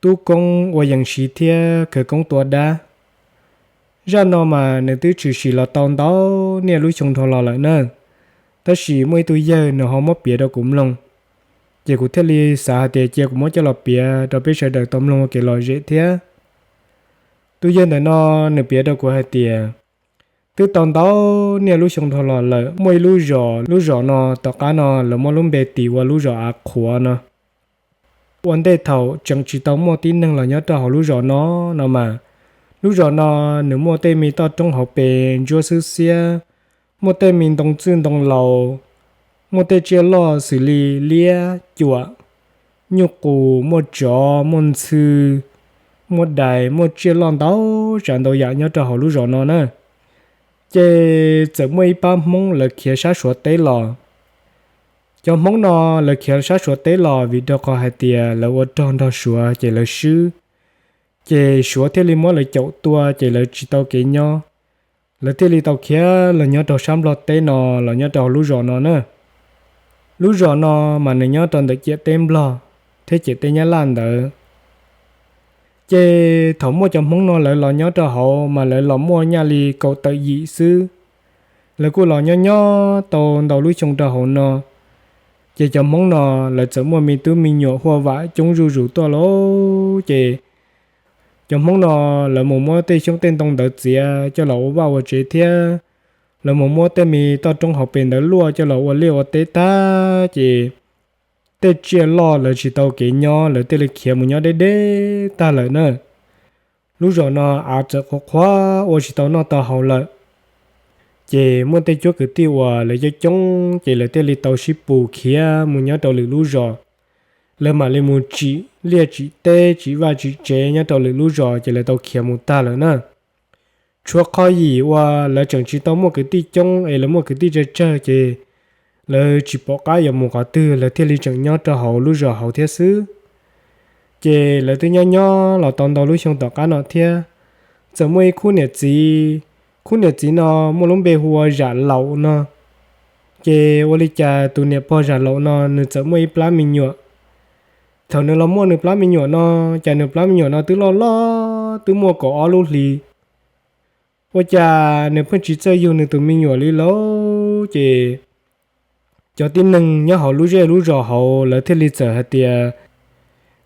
tub koob ua yees siv thiab khawv koob tua dab. Zaj no mas nws twb tshwm sim los tau ntau niaj lub xyoo dhau los lawm na, tab sis muaj ib tug yawg nws ho muab piav rau kuv mloog, ces kuv thiaj li xav hais tias cia kuv muab coj los piav rau peb sawv daws tau mloog ua kev lom zem thiab. Tus yawg ntawm no nws piav rau kuv hais tias, twb tau ntau niaj lub xyoo dhau los lawm, muaj ib lub zos, lub zos no tom qab no lawv muab lub npe tis ua lub zos Av Qhuav no. Ua ntej thaum tseem tsis tau muaj tib neeg los nyob rau hauv lub zos no no mas, lub zos no nws muaj tej me toj roob hauv pes ntsuab xwb xiab, muaj tej me ntoo txwj ntoo laus, muaj tej tsiaj loj xws li liab, cuam, nyuj qus, muaj tsov, muaj ntxhw, muaj dais, muaj tsiaj loj ntau tsav ntau yam nyob rau hauv lub zos no na. Ces txawm muaj ib pab Hmoob lawv khiav sab Suav teb los. Cov Hmoob no lawv khiav sab Suav teb los vim rau qhov hais tias lawv ua rog nrog Suav ces lawv swb, ces Suav thiaj li muab lawv caum tua ces lawv tsis tau kev nyob. Lawv thiaj li tau khiav los nyob rau sab Nplog teb no, los nyob rau hauv lub zos no na. Lub zos no mas nws nyob rau ntawm ciam teb Nplog thiab ciam teb Nyab Laj ntawd. Ces thaum muaj cov Hmoob no lawv los nyob rau hauv mas lawv los muaj nyaj li kaum tawm yim xwb. Lawv kuj los nyob nyob tau ntau lub xyoo rau hauv no, ces cov Hmoob no lawv txawm muaj me tub me nyuam huaj vam coob zuj zus tuaj lauj. Ces cov Hmoob no lawv mus muab tej xyoob tej ntoo ntawd txiav coj los ua vaj ua tsev thiab lawv mus muab tej me toj roob hauv pes ntawd luaj coj los ua liaj ua teb tag ces tej tsiaj loj lawv tsis tau kev nyob, lawv thiaj li khiav mus nyob deb deb tag lawm na. Lub zos no av txawm qhuav qhuav ua tsis tau noj tau haus lawm. Ces muaj tej cuab kwv tij uas lawv coob coob ces lawv thiaj li tau sib pus khiav mus nyob rau lwm lub zos. Lawv mam li mus tsim liaj tsim teb tsim vaj tsim tsev nyob rau lwm lub zos ces lawv tau khiav mus tag lawm na. Tshuav qhov yim uas lawv tseem tsis tau muaj kwv tij coob es lawv muaj kwv tij tsawg tsawg ces lawv tsis pom qab yuav mus qhov twg, lawv thiaj li tseem nyob rau hauv lub zos hauv thiab xwb. Ces lawv twb nyob nyob los tau ntau lub xyoo tom qab no thiab, txawm muaj ib khub niam txiv. Khub niam txiv no muaj lub npe hu ua Zam Laum no. Ces ua li cas tus niam pog Zam Laum no nws txawm muaj ib plab me nyuam. Thaum nws los muaj nws plab me nyuam no, cas nws plab me nyuam no twb loj loj twb muaj kaum ob lub hli. Ua cas nws pheej tsis txawj yug nws tus me nyuam li lauj. Ces cov tib neeg nyob hauv lub zej lub zos hauv lawv thiaj li txawm hais tias,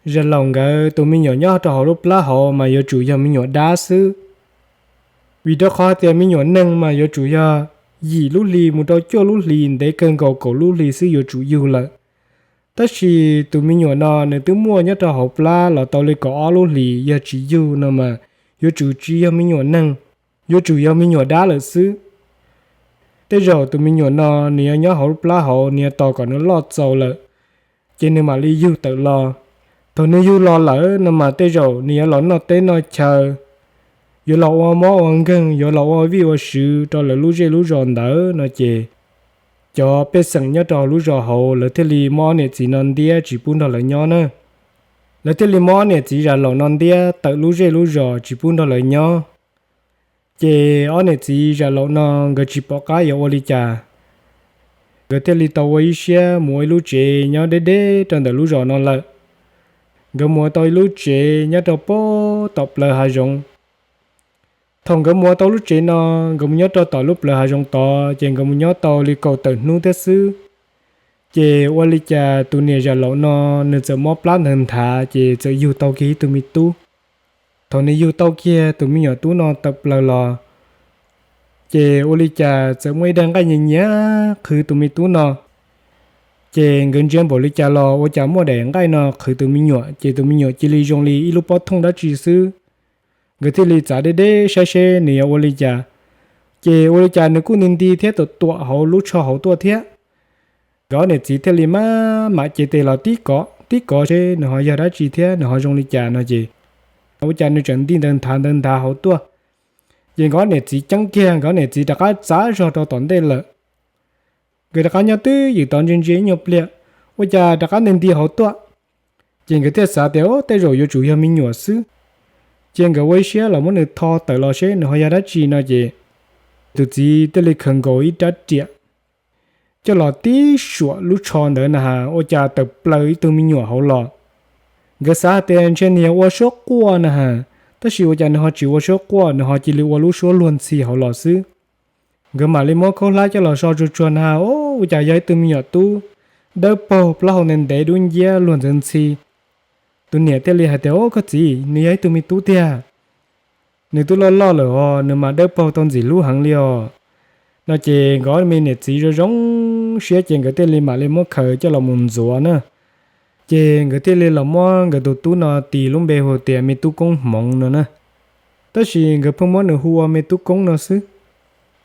Zam Laum nkawd tus me nyuam nyob rau hauv lub plab hauv mas yuav tsum yog me nyuam dab xwb. Vim rau qhov tias me nyuam neeg mas yuav tsum yog yim lub hli mus rau cuaj lub hli, ntev kawg nkaus kaum lub hli xwb yuav tsum yug lawm. Tab sis tus me nyuam no nws twb muaj nyob rau hauv plab los tau li kaum ob lub hlis, yog tsis yug no mas yuav tsum tsis yog me nyuam neeg, yuav tsum yog me nyuam dab lawm xwb. Tej zaum tus me nyuam no nws yuav nyob hauv lub plab hauv, nws yuav tos kom nws loj txaus lawm, ces nws mam li yug tawm los. Thaum nws yug los lawm no mas tej zaum nws yuav los noj teb noj chaw, yuav los ua mob ua nkeeg, yuav los ua vij ua sw rau lawv lub zej lub zos ntawd no ces cov pej xeem nyob rau hauv lub zos hauv lawv thiaj li muab ob niam txiv no ntiab tsis pub nrog lawv nyob na. Lawv thiaj li muab ob niam txiv Zam Laum no ntiab tawm lub zej lub zos tsis pub nrog lawv nyob. Ces ob niam txiv Zam Laum no nkawd tsis pom qab yuav ua li cas, nkawd thiaj li tau ua ib siab mus ua ib lub tsev nyob deb deb rau ntawm lub zos no lawm. Nkawd mus ua tau ib lub tsev nyob rau pem tom plawv hav zoov. Thaum nkawd mus ua tau lub tsev no, nkawd mus nyob rau tom lub plawv hav zoov tod ces nkawd mus nyob tau li kaum tawm hnub thiab xwb. Ces ua li cas tus niam Zam Laum no nws txawm mob plab ntawd nthav ces txawm yug tau kiag ib tug me tub. Thaum nws yug tau kiag tus me nyuam tub no tawm plaws los, ces ua li cas txawm muaj ib daig nqaij nyias nyias qhwv tus me tub no. Ces nkawd ntsia npaum li cas los ua cas muaj daim nqaij no qhwv tus me nyuam, ces tus me nyuam cia li zoo li ib lub pob thooj dab tsi xwb. Nkawd thiaj li txav deb deb saib seb nws yuav ua li cas. Ces ua li cas nws kuj nti nti thiab tuam tuam hauv lub tsho hauv tuaj thiab. Nkawd ob niam txiv thiaj li maj mam cev tes los tib kov tib kov seb nws ho yog dab tsi thiab nws ho zoo li cas no ces, ua cas nws tseem nti ntawd nthav ntawd nthav hauv tuaj. Ces nkawd ob niam txiv ceeb kiag, nkawd ob niam txiv rov qab txav zog rau tom ntej lawm. Nkawd rov qab nyob twj ywm tod ntsia ntsia ib nyuag pliag, ua cas rov qab nti nti hauv tuaj. Ces nkawd thiaj xav tias, Au, tej zaum yuav tsum yog me nyuam xwb. Ces nkawd ua ib siab los muab nws tho tawm los seb nws ho yog dab tsi no ces tus txiv thiaj li khaws nkaus ib rab riam coj los tib suam lub tsho ntawd na has, ua cas tawm plaws ib tug me nyuam hauv los. Nkawd xav hais tias ntshe nws yog ua suab quaj na has, tab sis ua cas nws ho tsis ua suab quaj, nws ho cia li ua lub suab luag ntxhi hauv los xwb. Nkawd mam li muab khaub hlab coj los so tsuag tsuag na, o, ua cas yog ib tug me nyuam tub dawb paug plaub hau ntev ntev dub nciab luag ntxhi ntxhi. Tus niam thiaj li hais tias, O, koj txiv, nws yog ib tug me tub tiag. Nws twb loj loj lawm os, nws mas dawb paug tau ntxim hlub heev li os. No ces nkawd ob me niam txiv zoo zoo siab ces nkawd thiaj li mam li muab khaws coj los mus ntxuav na. Ces nkawd thiaj li los muab nkawd tus tub no tis lub npe hu tias me tub Koob Hmoov no na. Tab sis nkawd pheej muab nws hu ua me tub Koob no xwb.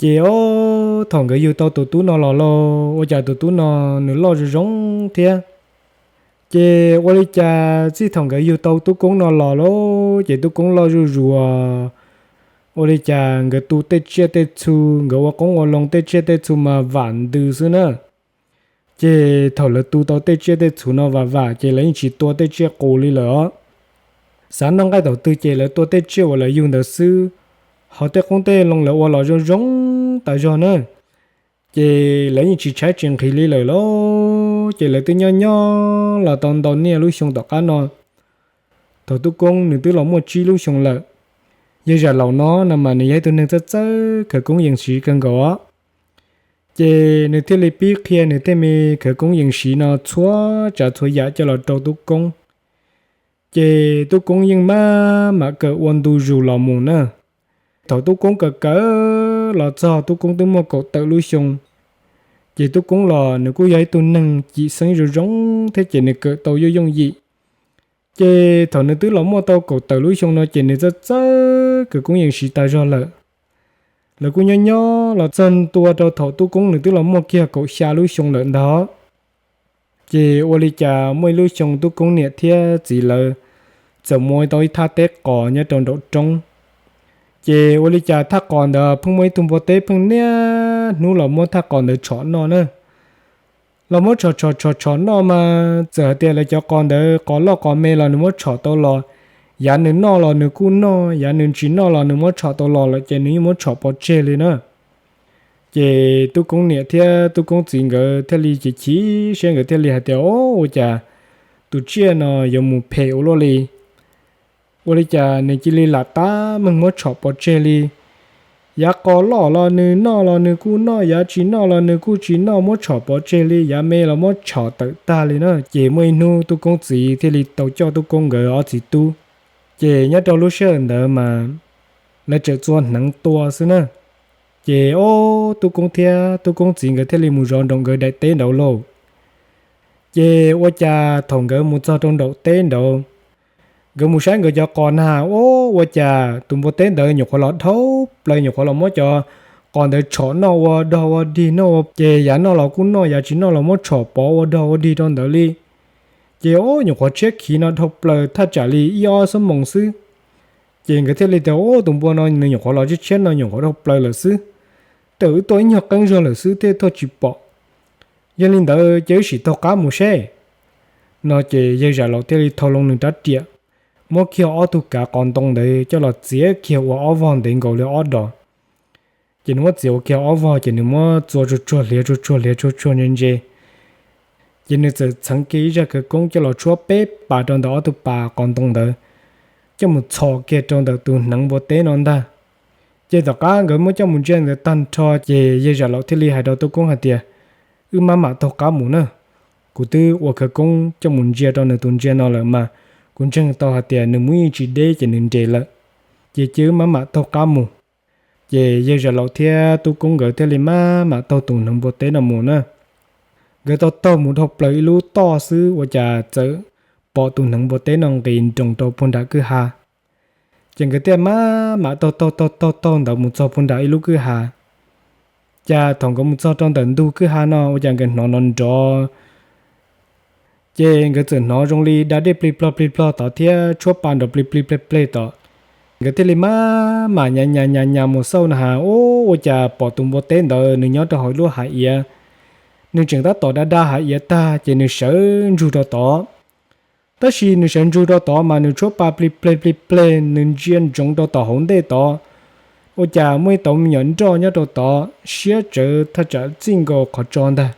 Ces o, thaum nkawd yug tau tus tub no los lauj, ua cas tus tub no nws loj zoo zoo thiab. Ces ua li cas txij thaum nkawd yug tau tub Koob no los lauj, ces tub Koob loj zuj zus. Ua li cas nkawd tu tej tsiaj tej txhu, nkawd ua qoob ua loo tej tsiaj tej txhu mas vam ntws xwb na. Ces thaum lawv tu tau tej tsiaj tej txhu no vam vam ces lawv yeej tsis tua tej tsiaj qus li lawm os. Xav noj nqaij thaum twg ces lawv tua tej tsiaj uas lawv yug ntawd xwb, ho tej qoob tej loo lawv ua los zoo zoo tas zog na. Ces lawv yeej tsis tshaib tsis nqhis li lawm lauj. Ces lawv twb nyob nyob los tau ntau niaj lub xyoo tom qab no, thaum tub Koob nws twb los muaj tsib lub xyoo lawm. Yawg Zam Laus no no mas nws yog ib tug neeg txawj txawj khawv koob yees siv kawg nkaus os. Ces nws thiaj li pib qhia nws tej me khawv koob yees siv no txhua tsav txhua yam coj los rau tub Koob. Ces tub Koob yeej maj mam kawm ua ntu zus los mus na. Thaum tub Koob kawm kawm los txog tub Koob twb muaj kaum tawm lub xyoo, ces tub Koob los nws kuj yog ib tug neeg cim xeeb zoo zoo thiab ces nws kawm tau yooj yooj yim. Ces thaum nws twb los muaj tau kaum tawm lub xyoo no ces nws txawj txawj khawv koob yees siv tas zog lawm. Lawv kuj nyob nyob los txog ntua rau thaum tub Koob nws twb los muaj kiag kaum xya lub xyoo lawm ntag. Ces ua li cas muaj ib lub xyoo tub Koob niam thiab txiv lawv txawm mus tau ib thaj teb qos nyob rau nraum roob. Ces ua li cas thaj qos ntawd pheej muaj ib tug npua teb pheej niaj hnub los muab thaj qos ntawd tshom noj na. Los muab tshom tshom tshom tshom noj mas txawm hais tias lawv cov qos ntawd qos loj qos me los nws muab tshom tau los, yav nws noj los nws kuj noj, yav nws tsis noj los nws muab tshom tau los lawm ces nws yeej muab tshom pov tseg li na. Ces tub Koob niam thiab tub Koob txiv nkawd thiaj li chim chim siab, nkawd thiaj li hais tias, O, ua cas tus tsiaj no yuav mus phem ua luaj li? Ua li cas nws cia li lam tab meeg muab tshom pov tseg li? Yav qos loj los nws noj los nws kuj noj, yav tsis noj los nws kuj tsis noj, muab tshom pov tseg li, yav me los muab tshom tawm tag li na. Ces muaj ib hnub tub Koob txiv thiaj li tau coj tub Koob nkawd ob txiv tub. Ces nyob rau lub sij hawm ntawd mas lawv tseem txua hneev tua xwb na. Ces o, tub Koob thiab tub Koob txiv nkawd thiaj li mus zov nraum nkawd daim teb nraud lauj. Ces ua cas thaum nkawd mus txog rau nraum teb nraud, nkawd mus saib nkawd cov qos na, o, ua cas tus npua teb ntawd nyuam qhuav los dhau plaws, nyuam qhuav los muab cov qos ntawd tshom noj ua dog ua dig noj ua, ces yav noj los kuj noj, yav tsis noj los muab tshom pov ua dog ua dig rau ntawd li. Ces o, nyuam qhuav tshiab khiv no dhau plaws thaj tsam li ib ob xuab moos xwb. Ces nkawd thiaj li tias, O, tus npua no nws nyuam qhuav los tshiab tshiab no nyuam qhuav dhau plaws lawm xwb. Tej zaum wb tuaj ib nyuag qeeb zog lawm xwb thiaj tuaj tsis pom. Yog li ntawd ces wb sim taug qab mus seb. No ces yawg Zam Laus thiaj li thau loo nws rab riam, muab kiag ob tug kav qos ntoo ntawd coj los txiav kiag ua ob vog ntev nkaus li ob dos. Ces nws muab txiav ua kiag ob vog ces nws muab txua tsuag tsuag hliav tsuag tsuag hliav tsuag tsuag ntse ntse. Ces nws txawm txheev kiag ib zaj khawv koob coj los tshuab peb pas rau ntawm ob tug pas qos ntoo ntawd, coj mus txhos kiag rau ntawm tus hneev npua teb no ntag. Ces tom qab nkawd muab coj mus ntsia ntawd tag nrho ces yawg Zam Laus thiaj li hais rau tub Koob hais tias, Wb maj mam taug qab mus na. Kuv twb ua khawv koob coj mus ntsia rau nws tus ntsia no lawm mas kuv ntseeg tau hais tias nws muaj ib tsis deb ces nws nres lawm. Ces cia wb maj mam taug qab mus. Ces yawg Zam Laus thiab tub Koob nkawd thiaj li maj mam taug tus hneev npua teb no mus na. Nkawd taug taug mus dhau plaws ib lub toj xwb ua cas txawm pom tus hneev npua teb no nqis nroos rau puag nram kwj ha. Ces nkawd thiaj maj mam taug taug taug taug taug ntawd mus txog puag nram ib lub kwj ha. Cas thaum nkawd mus txog rau ntawm ntug kwj ha no ua cas nkawd hnov nrov nrov. Ces nkawd txawm hnov zoo li da dej plig plog plig plog tod thiab tshuab pa nrov plig plig pleg pleg tod. Nkawd thiaj li maj mam nyas nyas nyas nyas mus xauj na has, ua cas pom tus npua teb ntawd nws nyob rau hauv lub hav iav. Nws tseem tab tom da da hav iav tag ces nws sawv ntsug rau tod. Tab sis nws sawv ntsug rau tod mas nws tshuab pa plig pleg plig pleg, nws ntsia ntsoov rau tom hauv ntej tod. Ua cas muaj ib tauv me nyuam nroj nyob rau tod siab tsawv thaj tsam txij nkaus qhov tso ntag.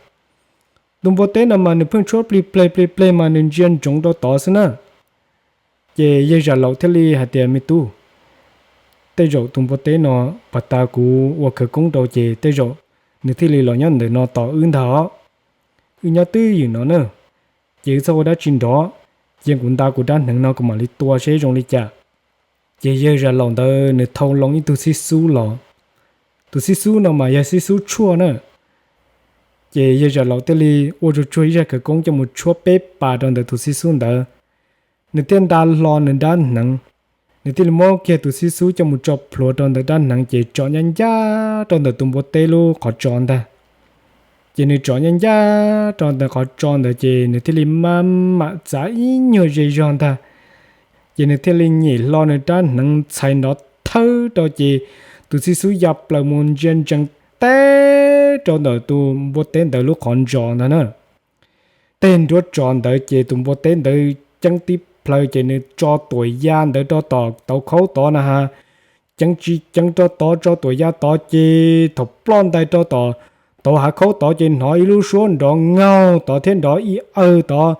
Tus npua teb no mas nws pheej tshuab plig pleg plig pleg mas nws ntsia ntsoov rau tod xwb na. Ces yawg Zam Laum thiaj li hais tias, Me tub, tej zaum tus npua teb no, pas tas kuv ua khawv koob rau ces tej zaum nws thiaj li los nyob ntawm no tos wb ntag os. Wb nyob twj ywm no na, ces wb txhob ua dab tsi nrov, cia kuv nta kuv rab hneev no kuv mam li tua seb zoo li cas. Ces yawg Zam Laum ntawd nws thau loo ib tug xib xub los. Tus xib xub no mas yog xib xub tshuaj na. Ces yawg Zam Laum thiaj li ua tsuag tsuag ib zaj khawv koob coj mus tshuab peb pas rau ntawm tus xib xub ntawd. Nws thiaj nta hlo nws rab hneev, nws thiaj li muab kiag tus xib xub coj mus tso plhuav rau ntawm rab hneev ces tsom ncaj ncaj rau ntawm tus npua teb lub qhov tso ntag. Ces nws tsom ncaj ncaj rau ntawm qhov tso ntawd ces nws thiaj li maj mam txav ib nyuag ze zog ntag. Ces nws thiaj li nyem hlo nws rab hneev txhais nrov thawb rau ces tus xib xub ya plaws mus ntsia ntsees teb rau ntawm tus npua teb ntawd lub qhov ntsos ntag na. Tej nruab tso ntawd ces tus npua teb ntawd ceeb tib plhaw ces nws tso tuam ya ntawd rau tom tauv khaub tod na has. Ceeb tsis ceeb rau tod tso tuam ya tod ces thaum ploj ntais rau tom tauv hav khaub tod ces hnov ib lub suab nrov ngaug tod thiab nrov ib awg tod,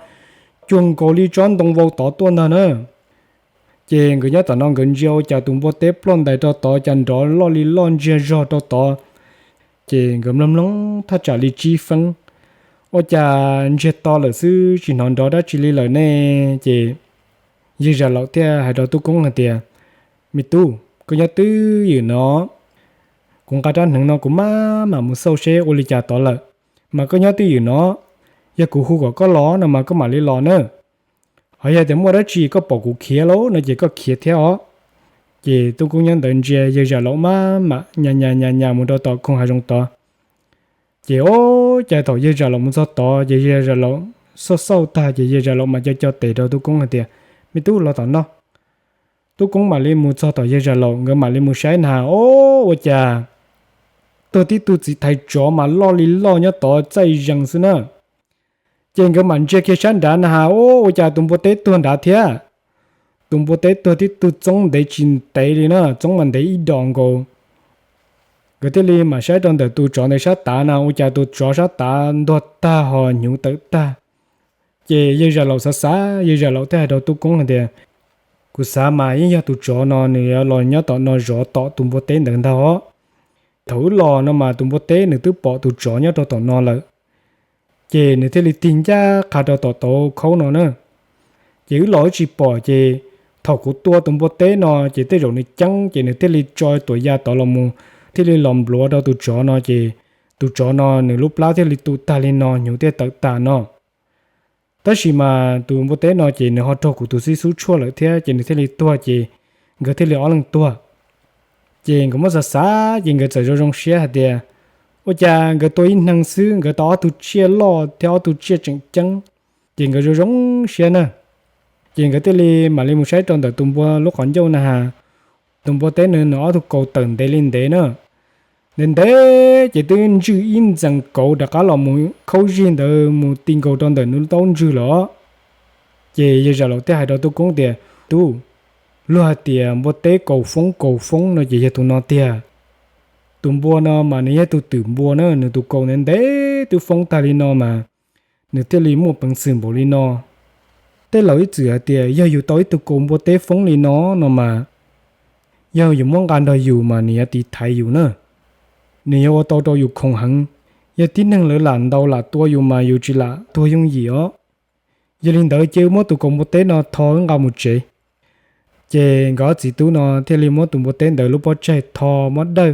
cuag nkaus li tsob ntoo vau tod tuaj ntag na. Ces nkawd nyob tom no nkawd ntsia ua cas tus npua teb ploj ntais rau tod cas nrov loj li loj ntsiag zog rau tod. Ces nkawd mloog mloog thaj tsam li tsib feeb, ua cas ntsiag to lawm xwb tsis hnov nrov dab tsi li lawm ne. Ces yawg Zam Laum thiaj hais rau Tub Koob hais tias, Me tub, koj nyob twj ywm no, kuv nqa rab hneev no kuv maj mam mus xauj seb ua li cas tod lawm. Mas koj nyob twj ywm no, yog kuv hu kom koj los no mas koj mam li los na. Ho yog tias muaj dab tsi koj pom kuv khiav lauj no ces koj khiav thiab os. Ces Tub Koob nyob ntawd ntsia yawg Zam Laum maj mam nyas nyas nyas nyas mus rau tom koog hav zoov tod. Ces ua cas thaum yawg Zam Laum mus txog tod ces yawg Zam Laum xauj xauj tag ces yawg Zam Laum mam co co tes rau Tub Koob hais tias, Me tub, los tom no. Tub Koob mam li mus txog tom yawg Zam Laum, nkawd mam li mus saib na has, o, ua cas tuag tib tug txiv thais tsov mas loj li loj nyob tod txaij zees xwb na. Ces nkawd mam ntsia kiag sab nrad na has, o, ua cas tus npua teb tuag nrad thiab. Tus npua teb tuag tib tug txoob ntev tsis ntev li na, txoob mas ntev ib dos nkaus. Nkawd thiaj li mam saib rau ntawm tus tsov ntawd sab tav na, ua cas tus tsov sab tav ntuag tag ho hnyuv tawm tag. Ces yawg Zam Laum xav xav, yawg Zam Laum thiaj hais rau Tub Koob hais tias, Kuv xav mas yeej yog tus tsov no nws yuav los nyob tom no zov tom tus npua teb ntawd ntag os. Thaum wb los no mas tus npua teb nws twb pom tus tsov nyob rau tom no lawm. Ces nws thiaj li tig ncaj qha rau tom tauv khaub no na. Ces wb los wb tsis pom, ces thaum kuv tua tus npua teb no ces tej zaum nws ceeb ces nws thiaj li tso tuam ya tod los mus, thiaj li los npluav rau tus tsov no ces tus tsov no nws lub plab thiaj li tu tag li no, hnyuv thiaj tawm tag no. Tab sis mas tus npua teb no ces nws ho raug kuv tus xib xub tshuaj lawm thiab ces nws thiaj li tuag ces nkawd thiaj li ob leeg tuag. Ces nkawd muab xav xav ces nkawd txawm zoo zoo siab hais tias, ua cas nkawd tua ib hneev xwb nkawd tau ob tug tsiaj loj thiab ob tug tsiaj tseem ceeb. Ces nkawd zoo zoo siab na. Ces nkawd thiaj li mam li mus saib rau ntawm tus npua lub qhov ncauj na has, tus npua teb nws nws ob tug kaus tawm ntev li ntev na. Ntev ntev ces twb ntswj ib ntxees kauv rov qab los mus khaub zig ntawd mus ti nkaus rau ntawm nws lub taub ntswg lawm. Ces yawg Zam Laum thiaj hais rau Tub Koob tias, Tub, luag hais tias npua teb kaus foob kaus foob no ces yog tus no tiag. Tus npua no mas nws yog tus twm npua na, nws tus kaus ntev ntev twb foob tag li no mas nws thiaj li muaj peev xwm npaum li no. Tej laus ib txwm hais tias yog yus tau ib tug kaus npua teb foob li no no mas, yog yus muab nqa nrog yus mas nws yuav tiv thaiv yus na. Nws yuav ua tau rau yus khoom heev. Yog tib neeg lawv lam ntaus lam tua yus mas yus tsis lam tuag yooj yim os. Yog li ntawd cia wb muab tus kaus npua teb no tho wb nqa mus tsev. Ces nkawd ob txiv tub no thiaj li muab tus npua teb ntawd lub pob tsaig tho muab dawj.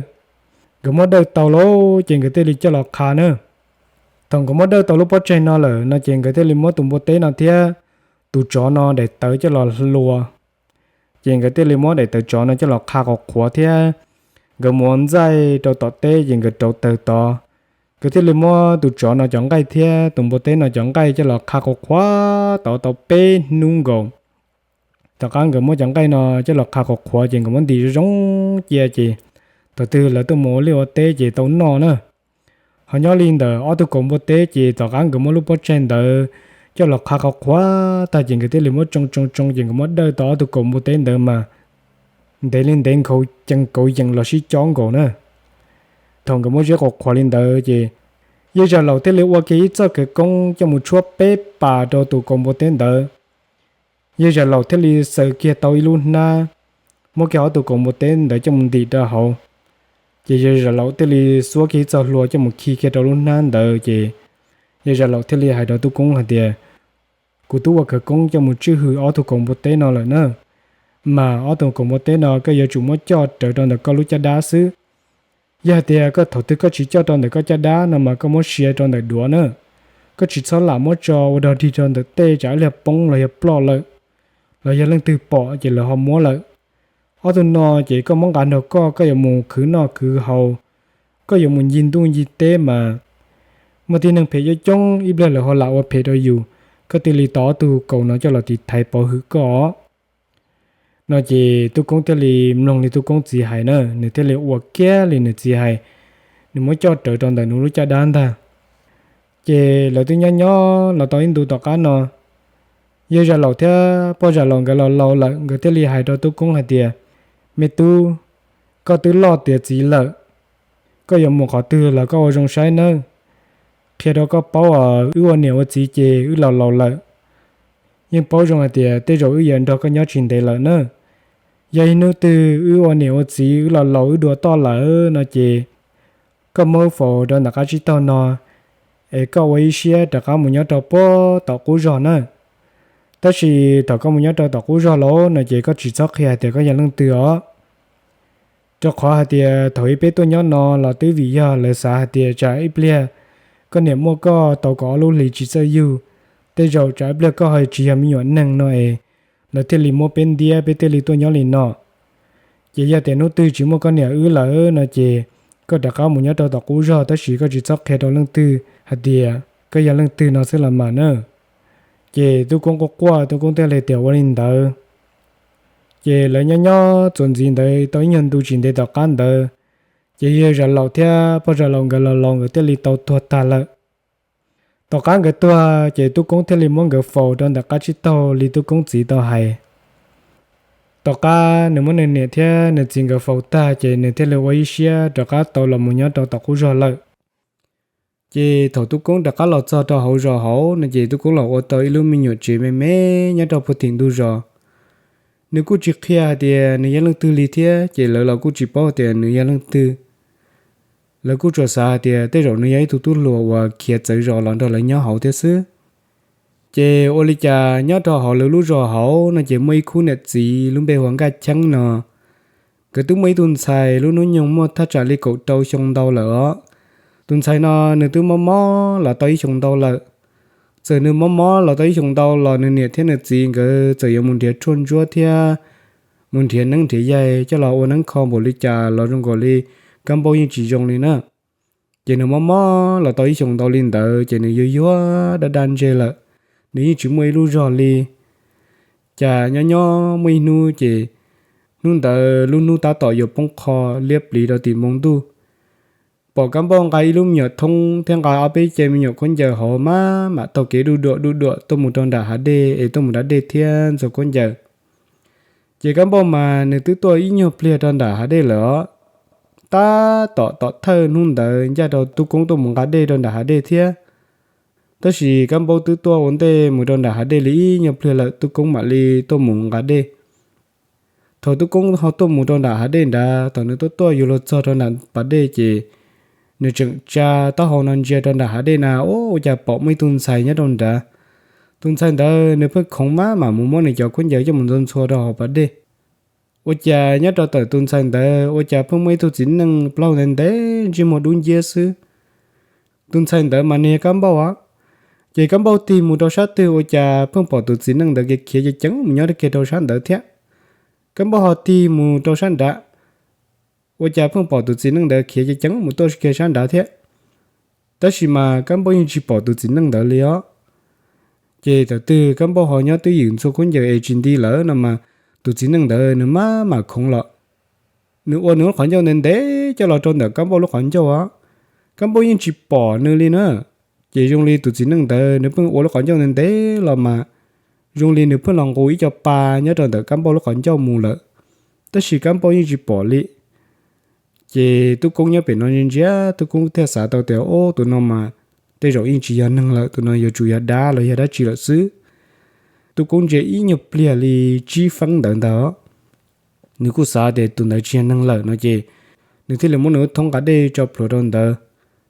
Nkawd muab dawj tau lauj ces nkawd thiaj li coj los qha na. Thaum nkawd muab dawj tau lub pob tsaig no lawm no ces nkawd thiaj li muab tus npua teb no thiab tus tsov no daim tawv coj los hlua. Ces nkawd thiaj li muab daim tawv tsov no coj los qha qhuav qhuav thiab nkawd muab ntxaij rau tom teb ces nkawd rauv taws tod. Nkawd thiaj li muab tus tsov no cov nqaij thiab tus npua teb no cov nqaij coj los qha qhuav qhuav tod tau peb hnub nkaus. Tom qab nkawd muab cov nqaij no coj los qha qhuav qhuav ces nkawd muab ntim zoo zoo cia ces thaum twg lawv tuaj mus ua liaj ua teb ces tau noj na. Ho nyob li ntawm ob tug kaus npua teb ces tom qab nkawd muab lub pob tsaig ntawd coj los qha qhuav qhuav tag ces nkawd thiaj li muab tsoo tsoo tsoo ces nkawd muab dawj tau ob tug kaus npua teb ntawd mas ntev li ntev nkhaus cees kauv yees los sib cob nkaus na. Thaum nkawd muab ziab qhuav qhuav li ntawd ces yawg Zam Laum thiaj li ua kiag ib txoj khawv koob coj mus tshuab peb pas rau tus kaus npua teb ntawd. Yawg Zam Laum thiaj li xaws kiag tau ib lub hnab, muab kiag ob tug kaus npua teb ntawd coj mus ntim rau hauv. Ces yawg Zam Laum thiaj li xuab kiag ib txoj hlua coj mus khi kiag rau lub hnab ntawd ces yawg Zam Laum thiaj li hais rau Tub Koob hais tias, kuv twb ua khawv koob coj mus tswj hwm ob tug kaus npua teb no lawm na, mas ob tug kaus npua teb no koj yuav tsum muab coj rawv rau ntawm koj lub caj dab xwb. Yog hais tias koj thaum twg koj tsis coj rau ntawm koj caj dab no mas koj muab sia rau ntawm duav na, koj tsis txhob lam muab tso ua dog dig rau ntawm tej tsam ib pliag poob los yog ploj lawm, los yog leej twg pom ces lawv ho muab lawm. Ob tug no ces koj muab nqa nrog koj, koj yuav mus khwv noj khwv haus, koj yuav mus ncig ntuj ncig teb mas muaj tib neeg phem coob coob ib pliag lawv ho lam ua phem rau yus, koj thiaj li tau ob tug kaus no coj los tiv thaiv pov hwm koj os. No ces Tub Koob thiaj li mloog li Tub Koob txiv hais na, nws thiaj li ua kiag li nws txiv hais, nws muab coj rawv rau ntawm nws lub caj dab ntag. Ces lawv twb nyob nyob los tau ib ntu tom qab no, yawg Zam Laum thiab pog Zam Laum nkawd los laus lawm, nkawd thiaj li hais rau Tub Koob hais tias, me tub, koj twb loj tiav txiv lawm, koj yuav mus qhov twg los koj ua zoo saib nawb. Qhia rau koj paub os, wb ua niam ua txiv ces wb los laus lawm, yeej paub zoo hais tias tej zaum wb yuav nrog koj nyob tsis ntev lawm na. Yog ib hnub twg wb ua niam ua txiv wb los laus wb dua toj lawm no ces koj muab wb faus rau ntawm qab tsib taug no, es koj ua ib siab rov qab mus nyob rau puag tom qub zog na. Tab sis thaum koj mus nyob rau tom qub zog lawm no ces koj tsis txhob qhia hais tias koj yog leej twg os. Rau qhov hais tias thaum ub peb tuaj nyob no los twb vim yog lawv xav hais tias tsam ib pliag koj niam muaj koj tau kaum ob lub hlis tsis txawj yug, tej zaum tsam ib pliag koj ho tsis yog me nyuam neeg no es lawv thiaj li muab peb ntiab peb thiaj li tuaj nyob li no. Ces yog tias hnub twg tsis muaj koj niam wb lawm no ces koj rov qab mus nyob rau tom qub zog tab sis koj tsis txhob qhia rau leej twg hais tias koj yog leej twg no xwb los mas na. Ces Tub Koob quaj quaj, Tub Koob thiaj li tias ua li ntawd. Ces lawv nyob nyob txuas ntxiv ntawd tau ib nyuag ntu tsis ntev tom qab ntawd, ces yawg Zam Laum thiab pog Zam Laum nkawd los laus nkawd thiaj li tau tuag tag lawm. Tom qab nkawd tuag ces Tub Koob thiaj li muab nkawd faus rau ntawm qab tsib taug li Tub Koob txiv tau hais. Tom qab nws muab nws niam thiab nws txiv nkawd faus tag ces nws thiaj li ua ib siab rov qab tau los mus nyob rau tom qub zog lawm. Ces thaum Tub Koob rov qab los txog rau hauv zos hauv no ces Tub Koob los ua tau ib lub me nyuam tsev me me nyob rau puag tim ntug zos. Nws kuj tsis qhia hais tias nws yog leej twg li thiab ces lawv los kuj tsis paub tias nws yog leej twg. Lawv kuj tsuas xav hais tias tej zaum nws yog ib tug tub hluas uas khiav txawv zos los nrog lawv nyob hauv thiab xwb. Ces ua li cas nyob rau hauv lawv lub zos hauv no ces muaj ib khub niam txiv lub npe hu ua Nkaj Cheeb no. Nkawd twb muaj ib tug ntxhais lub hnub nyoog muaj thaj tsam li kaum rau xyoo ntau lawm os. Tus ntxhais no nws twb mob mob los tau ib xyoos ntau lawm. Txawm nws mob mob los tau ib xyoos ntau los nws niam thiab nws txiv nkawd txawm yuav mus nrhiav tshuaj ntsuab thiab mus nrhiav neeb nrhiav yaig coj los ua neeb kho npaum li cas los zoo nkaus li Kab Npauj yeej tsis zoo li na. Ces nws mob mob los tau ib xyoos ntau li ntawd ces nws yuag yuag daj daj ntseg lawm, nws yeej tsis muaj ib lub zog li. Cas nyob nyob muaj ib hnub ces hnub ntawd lub hnub tab tom yuav poob qho liab pliv rau tim npoo ntuj, pom Kab Npauj nqa ib lub me nyuam thoob thiab nqa ob peb ce me nyuam khaub ncaws hauv maj mam taug kev duj duam duj duam tuaj mus rau nram hav dej es tuaj mus da dej thiab ntxhua khaub ncaws. Ces Kab Npauj mas nws twb tuaj ib nyuag pliag rau nram hav dej lawm os. Tab tom tom thawj hnub ntawd ncaj rau Tub Koob tuaj mus nqa dej rau nram hav dej thiab. Tab sis Kab Npauj twb tuaj ua ntej mus rau nram hav dej li ib nyuag pliag lawm Tub Koob mam li tuaj mus nqa dej. Thaum Tub Koob ho tuaj mus rau nram hav dej nrad, thaum nws tuaj tuaj yuav luag txog rau nram pas dej ces nws tseem tsa taub hau no ntsia rau nram hav dej na, ua cas pom muaj ib tug ntxhais nyob rau nrad. Tus ntxhais ntawd nws pheej khoov maj mam mus muab nws cov khaub ncaws coj mus ntxhua ntxhua rau hauv pas dej. Ua cas nyob rau ntawm tus ntxhais ntawd ua cas pheej muaj ib tug txiv neej plaub hau ntev ntev ntsej muag dub nciab xwb. Tus ntxhais ntawd mas nws yog Kab Npauj os. Ces Kab Npauj tig mus rau sab twg ua cas pheej pom tus txiv neej ntawd khiav ceev ceev mus nyob kiag rau sab ntawd thiab. Kab Npauj ho tig mus rau sab nrad, ua cas pheej pom tus txiv neej ntawd khiav ceev ceev mus tuaj kiag sab nrad thiab. Tab sis mas Kab Npauj yeej tsis pom tus txiv neej ntawd li os. Ces thaum twg Kab Npauj ho nyob twj ywm ntxhua khaub ncaws es tsis nti lawm no mas tus txiv neej ntawd nws maj mam khoov los. Nws ua nws lub qhov ncauj ntev ntev coj los rau ntawm Kab Npauj lub qhov ncauj os. Kab Npauj yeej tsis pom nws li na. Ces zoo li tus txiv neej ntawd nws pheej ua lub qhov ncauj ntev ntev los mas zoo li nws pheej los nqus ib co pa nyob rau ntawm Kab Npauj lub qhov ncauj mus lawm, tab sis Kab Npauj yeej tsis pom li. Ces Tub Koob nyob pem no ntsia ntsia, Tub Koob thiaj xav tau tias, ob, tus no mas tej zaum yeej tsis yog neeg lawm, tus no yuav tsum yog dab los yog dab tsi lawm xwb. Tub Koob ntsia ib nyuag pliag li tsib feeb ntawd ntag, nws kuj xav tias tus ntawd tsis yog neeg lawm no ces nws thiaj li muab nws lub thoob nqa dej tso plhuav rau ntawd.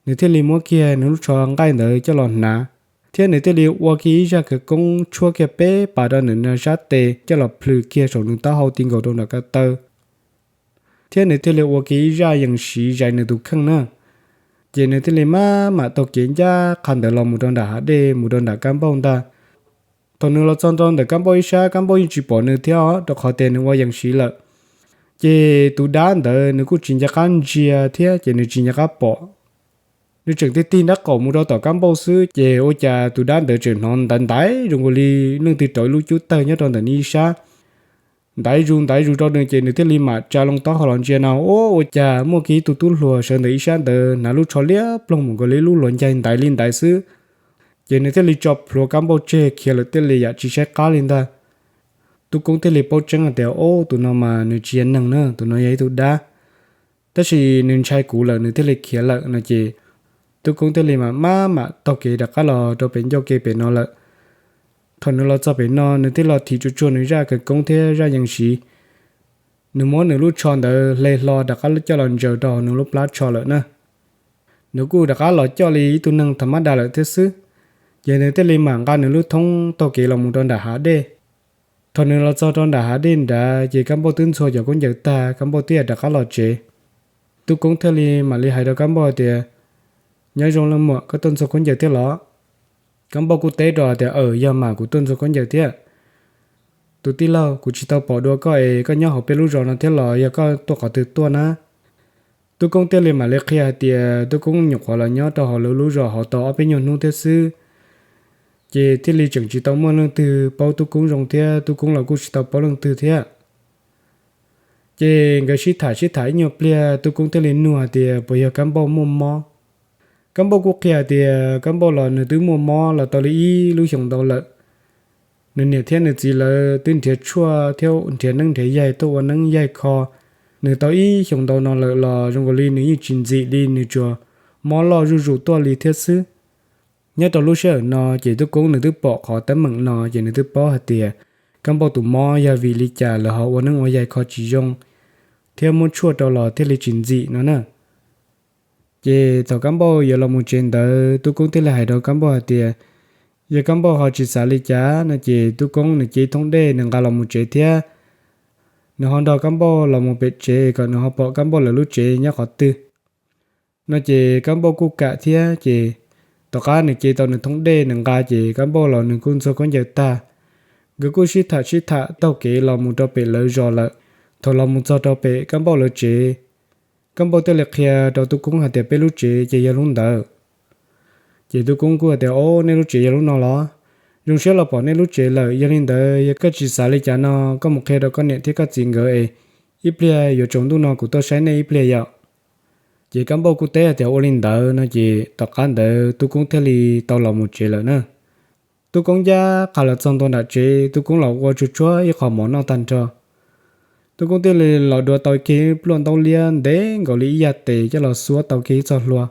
Nws thiaj li muab kiag nws lub tsho nqaij ntawd coj los hnav, thiab nws thiaj li ua kiag ib zaj khawv koob tshuab kiag peb pas rau nws sab tes coj los plhws kiag saum nws taub hau ti nkaus rau nram ko taw, thiab nws thiaj li ua kiag ib zaj yees siv zais nws tus kheej na. Ces nws thiaj li maj mam taug kev ncaj qha ntawd los mus rau nram hav dej mus rau nram Kab Npauj ntag. Thaum nws los txog rau ntawm Kab Npauj ib sab, Kab Npauj yeej tsis pom nws thiab os, rau qhov tias nws ua yees siv lawm. Ces tus dab ntawd nws kuj tsis nco qab ntsia thiab ces nws tsis nco qab pom. Nws tseem tig tig nrab qaum mus rau tom Kab Npauj xwb ces ua cas tus dab ntawd tseem hnov ntaiv ntaiv zoo nkaus li leej twg rauv ib lub cub tawg nyob rau ntawm nws ib sab. Ntaiv zus ntaiv zus rau nws ces nws thiaj li mam tsa loo taub hau los ntsia no, ua cas muaj kiag ib tug tub hluas sawv ntawm ib sab ntawd hnav lub tsho liab ploog mus nkaus li lub luas ncaig ntaiv li ntaiv xwb. Ces nws thiaj li tso plhuav Kab Npauj tseg khiav lawm, thiaj li yam tsis saib qab li ntag. Tub Koob thiaj li paub tseeb hais tias, Ob, tus no mas nws tsis yog neeg na, tus no yog ib tug dab. Tab sis nws ntshai kuv lawm nws thiaj li khiav lawm no ces Tub Koob thiaj li mam maj mam taug kev rov qab los rau pem ncauj ke pem no lawm. Thaum nws los txog pem no nws thiaj los thim tsuag tsuag nws zaj khawv koob thiab zaj yees siv. Nws muab nws lub tsho ntawd hle hlo rov qab coj los ntsaws rau hauv nws lub plab tsho lawm na. Nws kuj rov qab los coj li ib tug neeg tham mab da lawm thiab xwb. Ces nws thiaj li mam nqa nws lub thoob taug kev los mus rau nram hav dej. Thaum nws los txog rau nram hav dej nrad ces Kab Npauj twb ntxhua cov khaub ncaws tag, Kab Npauj twb yam rov qab los tsev. Tub Koob thiaj li mam li hais rau Kab Npauj tias, Nyob zoo leej muam, koj tuaj ntxhua khaub ncaws thiab los? Kab Npauj kuj teb rau tias, Aws, yog mas, kuv tuaj ntxhua khaub ncaws thiab. Tus tij laug, kuv tsis tau pom dua koj es koj nyob hauv peb lub zos no thiab los yog koj tuaj qhov twg tuaj na? Tub Koob thiaj li mam li qhia hais tias Tub Koob nyuam qhuav los nyob rau hauv lawv lub zos hauv tau ob peb nyuag hnub thiab xwb, ces thiaj li tseem tsis tau muaj leej twg paub Tub Koob zoo thiab Tub Koob los kuj tsis tau paub leej twg thiab. Ces nkawd sib tham sib tham ib nyuag pliag, Tub Koob thiaj li nug hais tias puas yog Kab Npauj muaj mob. Kab Npauj kuj qhia hais tias Kab Npauj los nws twb muaj mob los tau li ib lub xyoos ntau lawm. Nws niam thiab nws txiv lawv twb nrhiav tshuaj thiab nrhiav neeb nrhiav yaig tuaj ua neeb yaig kho nws tau ib xyoos ntau no lawm los zoo nkaus li nws yeej tsis ntxim li, nws tsuas mob loj zuj zus tuaj li thiab xwb. Nyob rau lub sij hawm no ces Tub Koob nws twb pom qhov teeb meem no ces nws twb paub hais tias Kab Npauj tus mob yog vim li cas lawv ho ua neeb ua yaig kho tsis zoo, thiab muab tshuaj rau los thiaj li tsis ntxim no na. Ces thaum Kab Npauj yuav los mus tsev ntawd, Tub Koob thiaj li hais rau Kab Npauj hais tias, yog Kab Npauj ho tsis xav li cas no ces Tub Koob nws cev thoob dej nws nqa los mus tsev thiab. Nws ho nrog Kab Npauj los mus pem tsev kom nws ho pom Kab Npauj lawv lub tsev nyob qhov twg no ces Kab Npauj kuj kam thiab ces tom qab nws cev tau nws thoob dej nws nqa ces Kab Npauj los nws kuj ntxhua khaub ncaws tag. Nkawd kuj sib tham sib tham taug kev los mus rau pem lawv zos lawm. Thaum los mus txog rau pem Kab Npauj lawv tsev, Kab Npauj thiaj li qhia rau Tub Koob hais tias peb lub tsev ces yog lub ntawd. Ces Tub Koob kuj hais tias, Ob, nej lub tsev yog lub no los? Zoo siab los pom nej lub tsev lawm, yog li ntawd yog koj tsis xav li cas no koj mus qhia rau koj niam thiab koj txiv nkawd es ib pliag yuav tsaus ntuj no kuv tuaj saib nej ib pliag yom. Ces Kab Npauj kuj teb hais tias ua li ntawd no ces tom qab ntawd Tub Koob thiaj li tau los mus tsev lawm na. Tub Koob ncaj qha los txog ntua nram tsev, Tub Koob los ua tsuag tsuag ib qho mov noj tag nrho. Tub Koob thiaj li los dua tau kiag pluaj ntaub liab ntev nkaus li ib yam tes coj los xuab tau kiag ib txoj hlua.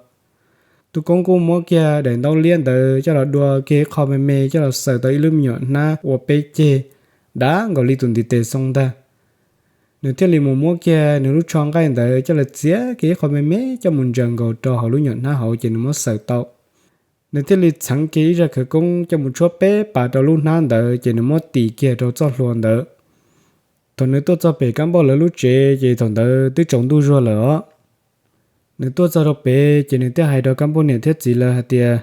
Tub Koob kuj muab kiag daim ntaub liab ntawd coj los dua kiag ib qho me me coj los xaws tau ib lub me nyuam hnab ua peb ceg dav nkaus li tus ntiv tes xoo ntag. Nws thiaj li mus muab kiag nws lub tsho nqaij ntawd coj los txiav kiag ib qho me me coj mus ntsaws nkaus rau hauv lub nyuam hnab hauv ces nws muab xaws tau. Nws thiaj li txheev kiag ib zaj khawv koob coj mus tshuab peb pas rau lub hnab ntawd ces nws muab tis kiag rau txoj hlua ntawd. Thaum nws tuaj txog pem Kab Npauj lawv lub tsev ces thaum ntawd twb tsaus ntuj zuag lawm os. Nws tuaj txog rau pem ces nws thiaj hais rau Kab Npauj niam thiab txiv lawv hais tias,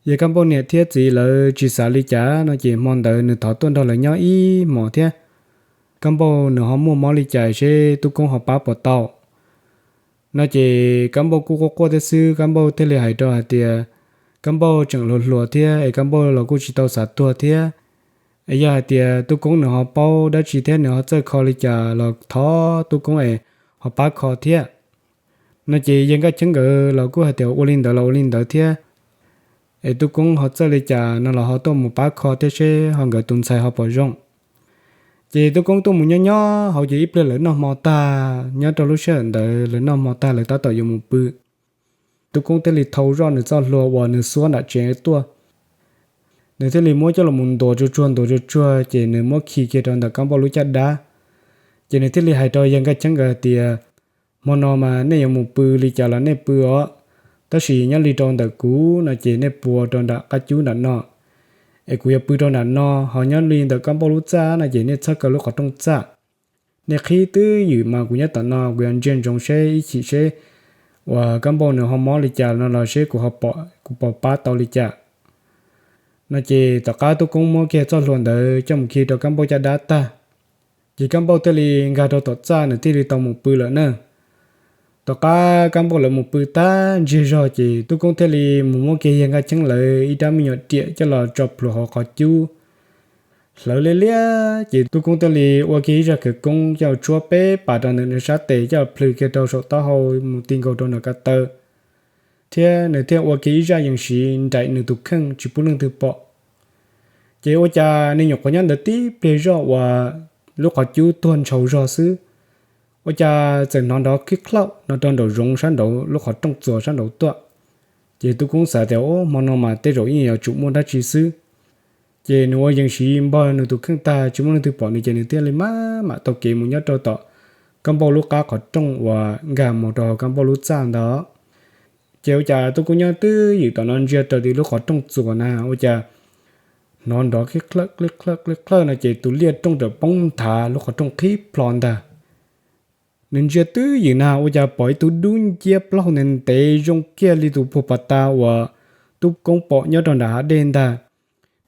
yog Kab Npauj niam thiab txiv lawv tsis xav li cas no ces hmo ntawd nws thov tuaj nrog lawv nyob ib hmos thiab. Kab Npauj nws ho muaj mob li cas seb Tub Koob ho pab puas tau no ces Kab Npauj kuj quaj quaj thiab xwb, Kab Npauj thiaj li hais rau hais tias Kab Npauj tseem hluas hluas thiab es Kab Npauj los kuj tsis tau xav tuag thiab. Es yog hais tias Tub Koob nws ho paub dab tsi thiab nws ho txawj kho li cas los thov Tub Koob es ho pab kho thiab no ces yawg Nkaj Cheeb nkawd los kuj hais tias ua li ntawd los ua li ntawd thiab. Es Tub Koob ho txawj li cas no los ho tuaj mus pab kho thiab seb ho nkawd tus ntxhais ho puas zoo. Ces Tub Koob tuaj mus nyob nyob hauv ces ib pliag lawv noj hmo tag, nyob rau lub sij hawm ntawd lawv noj hmo tag lawv tab tom yuav mus pw. Tub Koob thiaj li thau zoj nws txoj hlua uas nws xuab nram tsev tuaj. Nws thiaj li muab coj los mus ntuas tsuag tsuag ntuas tsuag tsuag ces nws muab khi kiag rau ntawm Kab Npauj lub caj dab. Ces nws thiaj li hais rau yawg Nkaj Cheeb nkawd hais tias, hmo no mas nej yuav mus pw li cas los nej pw os, tab sis nyob li rau ntawm kuv no ces nej pw rau nram qab cub nram no, es kuv yuav pw rau nram no, ho nyob li ntawm Kab Npauj lub txaj no ces nej txhob kaw lub qhov rooj txaj. Nej qhib twb ywm mas kuv nyob tom no kuv yuav ntsia ntsoov seb ib chim seb uas Kab Npauj nws ho mob li cas no los seb kuv ho pom, kuv pom pab tau li cas. No ces tom qab Tub Koob muab kiag txoj hlua ntawd coj mus khi rau Kab Npauj caj dab tag, ces Kab Npauj thiaj li nkag rau tom txaj nws thiaj li tau mus pw lawm na. Tom qab Kab Npauj lawv mus pw tag ntsiag zog ces Tub Koob thiaj li mus muab kiag yawg Nkaj Cheeb lawv ib rab me nyuam riam coj los tso plhuav hauv qhov cub. Hlawv liab liab ces Tub Koob thiaj li ua kiag ib zaj khawv koob coj tshuab peb pas rau ntawm nws sab tes coj plhws kiag rau saum taub hau mus ti nkaus rau nram ko taw, thiab nws thiaj ua kiag ib zaj yees siv nraim nws tus kheej tsis pub leej twg pom. Ces ua cas nws nyuam qhuav nyob ntawd tib pliag zoj uas lub qhov cub tuag ntshaus zog xwb, ua cas txawm hnov nrov khib khlawj no rau nraum zoov sab nraud lub qhov rooj txuas sab nraud tuaj. Ces Tub Koob xav tias, o, hmo no mas tej zaum yeej yuav tsum muaj dab tsi xwb. Ces nws ua yees siv npog nws tus kheej tag tsis muaj leej twg pom nws ces nws thiaj li mam mam taug kev mus nyob rau tom Kab Npauj lub qab qhov rooj uas nkag mus rau hauv Kab Npauj lub txaj ntawd. Ces ua cas Tub Koob nyob twb ywm tom no ntsia raws tim lub qhov rooj txuas na ua cas hnov nrov khib khlawj khib khlawj khib khlawj no ces tus liaj rooj txawm poob nthav lub qhov rooj qhib plho ntag. Nws ntsia twb ywm na ua cas pom ib tug dub nciab plaub ntev ntev zoo kiag li tus puag pas tas uas Tub Koob pom nyob rau nram hav dej ntag.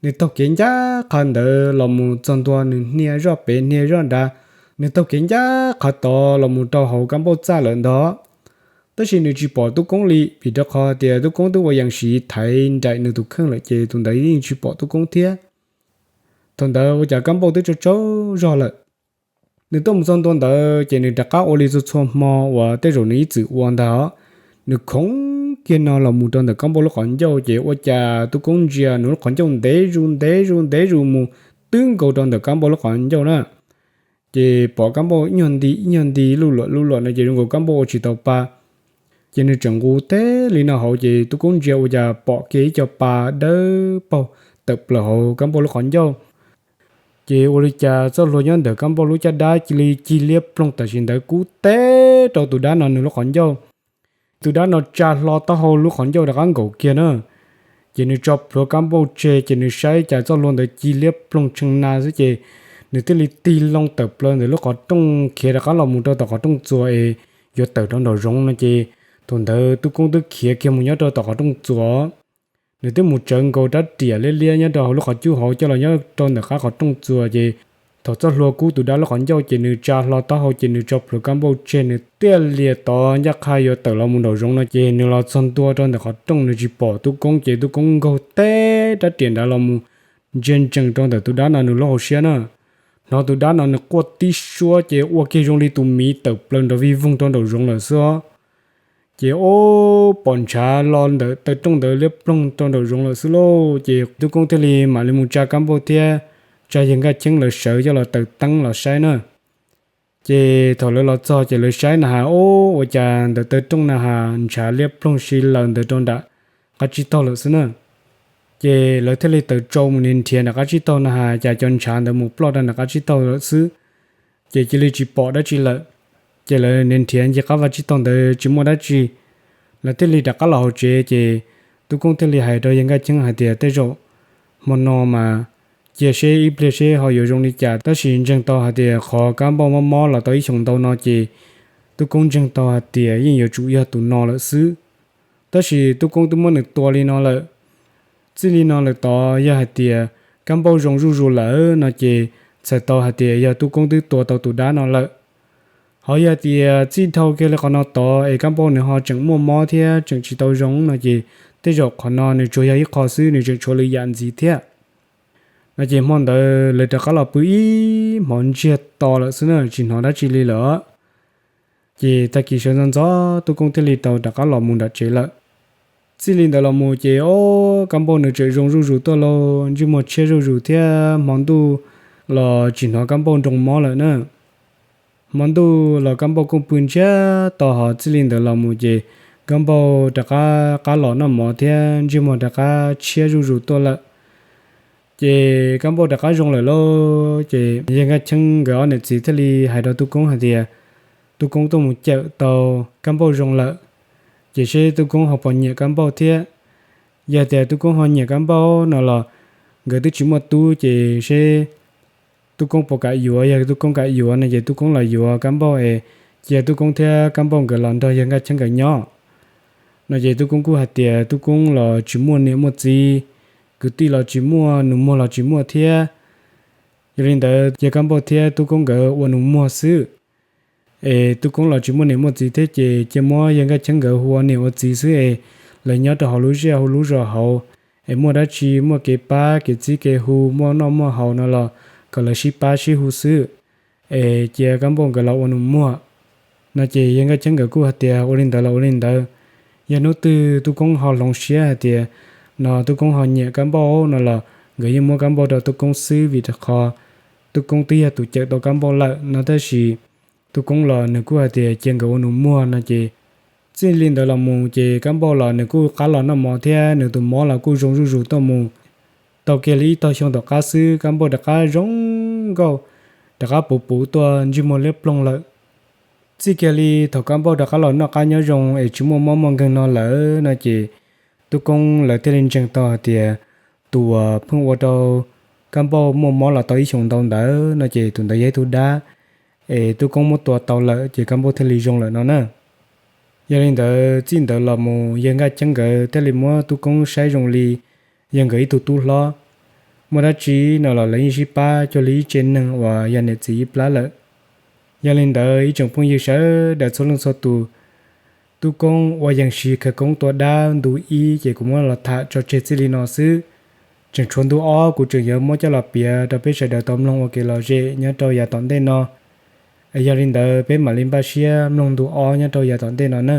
Nws taug kev ncaj qha ntawd los mus txog ntua nws hnia zoj pem hnia zoj nrad, nws taug kev ncaj qha tod los mus rau hauv Kab Npauj txaj lawm ntag. Tab sis nws tsis pom Tub Koob li vim rau qhov tias Tub Koob twb ua yees siv thaiv nraim nws tus kheej lawm ces tus ntawd yeej tsis pom Tub Koob thiab. Thaum ntawd ua cas Kab Npauj twb tsaug tsaug zog lawm. Nws tuaj mus txog ntua ntawd ces nws rov qab ua li txhua txhua hmo uas tej zaum nws ib txwm ua ntag. Nws khoov kiag no los mus rau ntawm Kab Npauj lub qhov ncauj ces ua cas Tub Koob ntsia nws lub qhov ncauj ntev zus ntev zus ntev zus mus twb nkaus rau ntawm Kab Npauj lub qhov ncauj na. Ces pom Kab Npauj ib nyuag nti ib nyuag nti luj luam luj luam no ces zoo nkaus Kab Npauj ua tsis tau pa. Ces nws tseem nqus teb li no hauv ces Tub Koob ntsia ua cas pom kiag ib co pa dawb paug tawm plaws hauv Kab Npauj lub qhov ncauj. Ces ua li cas txoj hlua nyob ntawm Kab Npauj lub caj dab cia li cig liab ploog tam sim ntawd kub teb rau tus dab no nws lub qhov ncauj. Tus dab no tsa hlo taub hau lub qhov ncauj rov qab nkaus kiag na. Ces nws tso plhuav Kab Npauj tseg ces nws saib cas txoj hlua ntawd cig liab ploog tshee na xwb ces nws thiaj li tig loo tawm plaws ntawm lub qhov rooj khiav rov qab los mus rau tom qhov rooj txuas es yuav tawm rau nraum zoov no ces thaum ntawd Tub Koob twb khiav kiag mus nyob rau tom qhov rooj txuas. Nws twb mus tsawv nkaus rab riam liab liab nyob rau hauv lub qhov cub hauv coj los nyob rau ntawm qab qhov rooj txuas ces thaum txoj hlua kub tus dab lub qhov ncauj ces nws tsa hlo taub hau ces nws tso plhuav Kab Npauj tseg nws thiaj li tod ncaj qha yuav tawm los mus nraum zoov no ces nws los txog ntua rau ntawm qhov rooj nws tsis pom Tub Koob ces Tub Koob nkaug teb rab riam nrad los mus ntsia ntsees rau ntawm tus dab no nws lub hauv siab na. Hnov tus dab no nws quaj tib suab ces ua kiag zoo li tus miv tawm plaws nrov vij voog rau nraum zoov lawm xwb os. Ces o, pom ntshav los ntawm taw rooj ntawd liab ploog rau nraum zoov lawm xwb lauj. Ces Tub Koob thiaj li mam li mus tsa Kab Npauj thiab tsa yawg Nkaj Cheeb lawv sawv coj los taws teeb los saib na. Ces thaum lawv los txog ces lawv saib na has, o, ua cas ntawm taw rooj na has ntshav liab ploog si laws ntawd rau nram qab tsib taug lawm xwb na. Ces lawv thiaj li tawm tsau mus nrhiav nrhiav nram qab tsib taug na has cas cov ntshav ntawd mus ploj rau nram qab tsib taug lawm xwb. Ces cia li tsis pom dab tsi lawm. Ces lawv nrhiav nrhiav ncig qab vaj tsib taug ntawd tsis muaj dab tsi, lawv thiaj li rov qab los hauv tsev ces Tub Koob thiaj li hais rau yawg Nkaj Cheeb hais tias tej zaum hmo no mas cia seb ib pliag seb ho yuav zoo li cas tab sis ntseeg tau hais tias qhov Kab Npauj mob mob los tau ib xyoos ntau no ces Tub Koob ntseeg tau hais tias yeej yuav tsum yog tus no lawm xwb. Tab sis Tub Koob twb muab nws tua li no lawm. Txij li no lawm tod yog hais tias Kab Npauj zoo zuj zus lawm no ces txhais tau hais tias yog Tub Koob twb tua tau tus dab no lawm. Ho yog hais tias txij dhau kiag li qhov no tod es Kab Npauj nws ho tseem muaj mob thiab tseem tsis tau zoo no ces tej zaum qhov no nws tsuas yog ib qho xwb, nws tseem tshuav lwm yam ntxiv thiab. No ces hmo ntawd lawv rov qab los pw ib hmos ntsiag to lawm xwb na, tsis hnov dab tsi li lawm. Ces tag kis sawv ntxov ntxov Tub Koob thiaj li tau rov qab los mus nram tsev lawm. Txij li ntawd los mus ces o, Kab Npauj nws tseem zoo zuj zus tuaj lauj, ntsej muag tshiab zuj zus thiab hmo ntuj los tsis hnov Kab Npauj nroo mob lawm na. Hmo ntuj los Kab Npauj kuj pw ntsiag to, ho txij li ntawd los mus ces Kab Npauj rov qab qab los noj mov thiab ntsej muag rov qab tshiab zuj zus tuaj lawm. Ces Kab Npauj rov qab zoo lawm lauj. Ces yawg Nkaj Cheeb nkawd ob niam txiv thiaj li hais rau Tub Koob hais tias, Tub Koob tuaj mus cawm tau Kab Npauj zoo lawm, ces seb Tub Koob ho puas nyiam Kab Npauj thiab. Yog tias Tub Koob ho nyiam Kab Npauj no los nkawd twb tsis muaj tub, ces seb Tub Koob puas kam yuav. Yog Tub Koob kam yuav no ces Tub Koob los yuav Kab Npauj es cia Tub Koob thiab Kab Npauj nkawd los nrog yawg Nkaj Cheeb nkawd nyob. No ces Tub Koob kuj hais tias Tub Koob los tsis muaj niam muaj txiv, kwv tij los tsis muaj, nus muag los tsis muaj thiab. Yog li ntawd yog Kab Npauj thiab Tub Koob nkawd ua nus muag xwb. Es Tub Koob los tsis muaj niam muaj txiv thiab, ces cia muab yawg Nkaj Cheeb nkawd hu ua niam ua txiv xwb es lawv nyob rau hauv lub zej hauv lub zos hauv, es muaj dab tsi muaj kev pab kev txib kev hu, muaj noj muaj haus no los kom lawv sib pab sib hu xwb, es cia Kab Npauj nkawd los ua nus muag. No ces yawg Nkaj Cheeb nkawd kuj hais tias ua li ntawd los ua li ntawd. Yog hnub twg Tub Koob ho hloov siab hais tias no Tub Koob ho nyiam Kab Npauj no los nkawd yeej muab Kab Npauj rau Tub Koob xwb, vim rau qhov Tub Koob twb yog tus cawm tau Kab Npauj lawm no. Tab sis Tub Koob los nws kuj hais tias cia nkawd ua nus muag no ces txij li ntawd los mus ces Kab Npauj los nws kuj qab los noj mov thiab nws tus mob los kuj zoo zuj zus tuaj mus. Tau kiag li ib tog xyoo tom qab xwb Kab Npauj rov qab zoo nkauj, rov qab puv puv tuaj, ntsej muag liab ploog lawm. Txij kiag li thaum Kab Npauj rov qab los noj qab nyob zoo es tsis muaj mob muaj nkeeg no lawm no ces Tub Koob lawv thiaj li ntseeg tau hais tias tus uas pheej ua rau Kab Npauj muaj mob los tau ib xyoos ntau ntawd no ces tus ntawd yog ib tug dab, es Tub Koob muab tua tau lawm ces Kab Npauj thiaj li zoo lawm no na. Yog li ntawd txij ntawd los mus yawg Nkaj Cheeb nkawd thiaj li muab Tub Koob saib zoo li yog nkawd ib tug tub hlob. Muaj dab tsi no los lawv yeej sib pab cuag li ib tsev neeg uas yog niam txiv ib plab lawm. Yog li ntawd ib tsoom phooj ywg sawv daws txhua leej txhua tus, Tub Koob ua yees siv khawv koob tua dab ntu ib ces kuv muab los tham tso tseg txij li no xwb. Tseem tshuav ntu ob kuv tseem yuav muab coj los piav rau peb sawv daws tau mloog ua kev lom zem nyob rau yav tom ntej no. Es yog li ntawd peb mam li npaj siab mloog ntu ob nyob rau yav tom ntej no na.